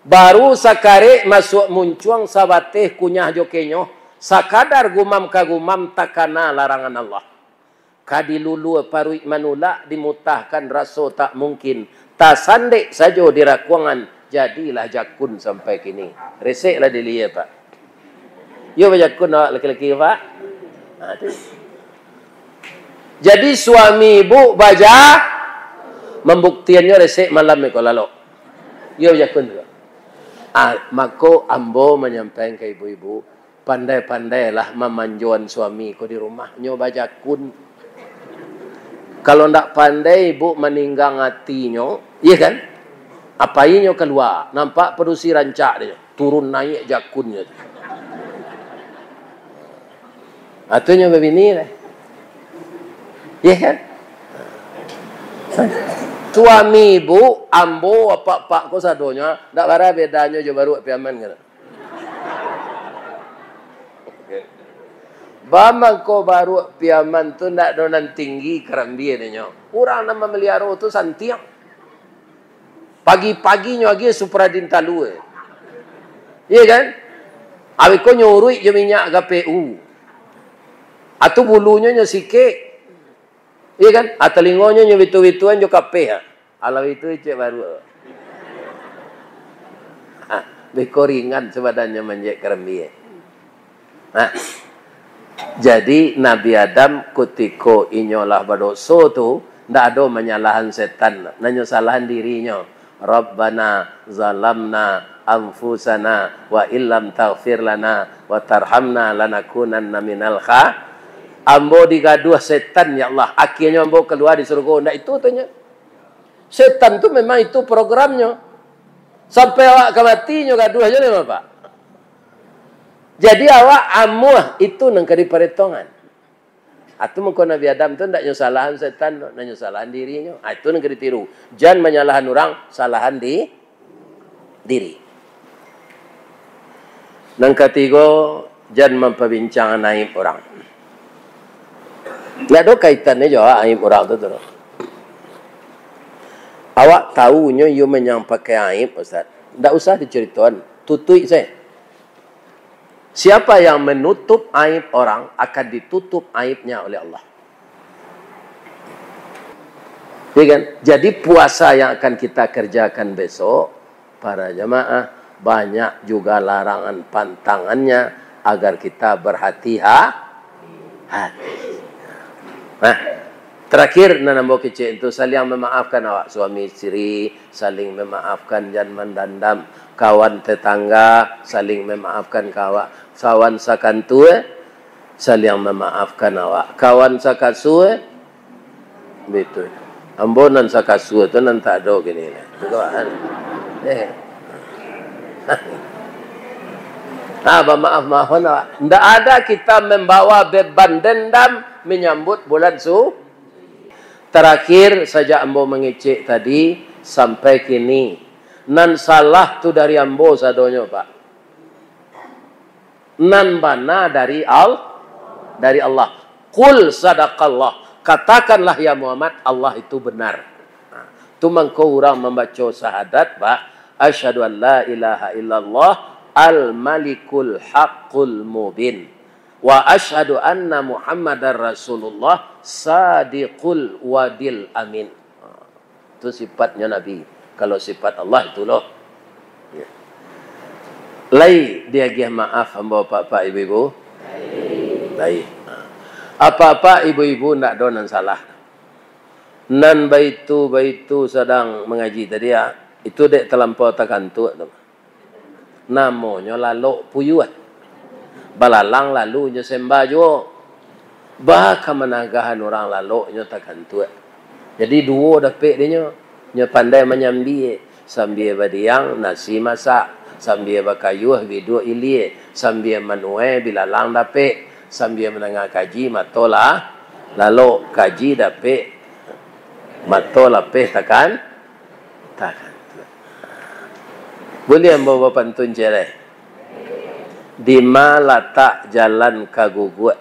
Baru sakarek masuak muncuang, sabateh kunyah jo kenyoh, sakadar gumam ka gumam, takana larangan Allah. Ka dilulua paruik manulak, dimutahkan raso tak mungkin, tasandek sajo di rakuangan, jadilah jakun sampai kini. Reseklah dili, Pak. Yo bajakun awak laki-laki, Pak? Ha, tu. Jadi suami ibu baja-, mambuktiannyo resek malam iko lalok. Yo bajakun tu. Ah, mako ambo manyampaikan ka ibu-ibu, pandai-pandailah mamanjoan suami ko di rumah, nyo bajakun. Kalau ndak pandai ibu maninggang atinyo, iya kan? Apai nyo kalua, nampak padusi rancak dek nyo, turun naiak jakunnyo tu. Atunyo babini lah. Iya kan? Suami ibu, ambo, apak-apak ko sadonyo, ndak bara bedanyo jo baruak Piaman kan? Bamangko baruak Piaman tu ndak ado nan tinggi karambia dek nyo. Urang nan mamaliaro tu santiang. Pagi-paginyo agiah Supradin talua. Iya kan? Abih ko nyo uruik jo minyak gapehu. Atu bulunyo nyo sikek. Iya kan? Ah, talingonyo nyo bitu-bituan jo kapeh, ah. Alah itu cek baru. Ah, beko ringan sabananyo manjek karambia. Nah, jadi Nabi Adam kutiko inyo lah badoso tu, ndak ado manyalahan setan, nanyo salahan dirinyo. "Rabbana zalamna anfusana wa illam taghfir lana wa tarhamna lanakunanna minal kha-," Ambo digaduah setan, ya Allah. Akhirnyo ambo kalua di surgo. Ndak itu tu nyo. Setan tu memang itu programnyo. Sampai awak ka mati nyo gaduah jo lai, Pak. Jadi awak amuah itu nan ka diparetongan. Atu mangko Nabi Adam tu ndak nyo salahan setan, ndak nyo salahan dirinyo. Ah, itu nan ka ditiru. Jan manyalahan urang, salahan di diri. Nan katigo, jan mampabincangan aib urang. Ndak ado kaitannyo jo aib urang tu, tu. Awak tahu nyo iyo manyang pakai aib, Ustaz. Ndak usah dicaritoan, tutuik sajo. Siapa yang menutup aib orang, akan ditutup aibnya oleh Allah. Ya kan? Jadi, puasa yang akan kita kerjakan besok, para jamaah, banyak juga larangan pantangannya agar kita berhati-ha-, hati. Nah, terakhir, nan ambo kecek tu, saling memaafkan awak suami isteri, saling memaafkan, jan mandandam. Kawan tetangga, saling memaafkan kawan. Kawan sakantua, saling memaafkan awak. Kawan sakasua, bitu. Ambo nan sakasua tu nan tak ado kini. Tuan. Eh. Ah, bamaaf-maafan awak. Ndak ada kita membawa beban dendam menyambut bulan su-, Terakhir, sajak ambo mangecek tadi, sampai kini, nan salah tu dari ambo sadonyo, Pak. Nan bana dari Al-, dari Allah. Qul sadaqallah. Katakanlah, ya Muhammad, Allah itu benar. Nah, tu mangko urang mambaco syahadat, Pak. Asyhadu an la ilaha illallah al-malikul haqqul mubin. Wa asyhadu anna Muhammadar Rasulullah sadiqul wadil amin. Ha, tu sifatnyo Nabi. Kalau sifat Allah itu lo. Ya. Lai diagiah maaf ambo, apak-apak, ibu-ibu? Lai. Ha. Apak-apak, ibu-ibu, ndak ado nan salah. Nan baitu-baitu sadang mangaji tadi, ah, itu dek talampau takantuak tu. Namonyo lalok puyuah. Balalang lalu nyo semba juo. Baa ka managahan urang lalok nyo takantuak. Jadi duo dapek dinyo. Nyo pandai manyambia. Sambia badiang, nasi masak. Sambia bakayuah, biduak ilia. Sambia manuai, bilalang dapek. Sambia mandanga kaji, mato lah lalok. Kaji dapek, mato lapeh takan-, takantuak. Buliah ambo bapantun ciek lai? Dima latak jalan ka Guguak?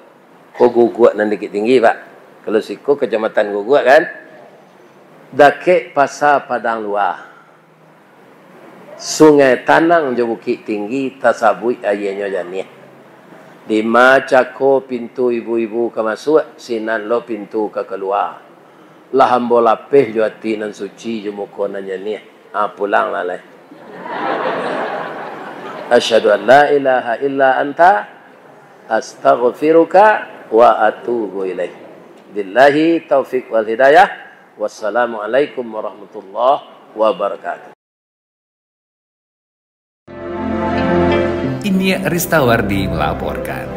Ko Guguak nan Bukiktinggi, Pak. Kalau siko Kacamatan Guguak, kan? Dakek Pasa Padang Lua. Sungai Tanang jo Bukiktinggi tasabuik aianyo janiah. Dima cako pintu ibu-ibu ka masuak, sinan lo pintu ka kalua. Lah ambo lapeh jo ati nan suci, jo muko nan janiah. Ah, pulang lah lai. Asyhadu an la ilaha illa anta, astaghfiruka wa atubu ilaik. Billahi taufik wal hidayah. Wassalamualaikum warahmatullahi wabarakatuh. Inyiak Ristawardi melaporkan.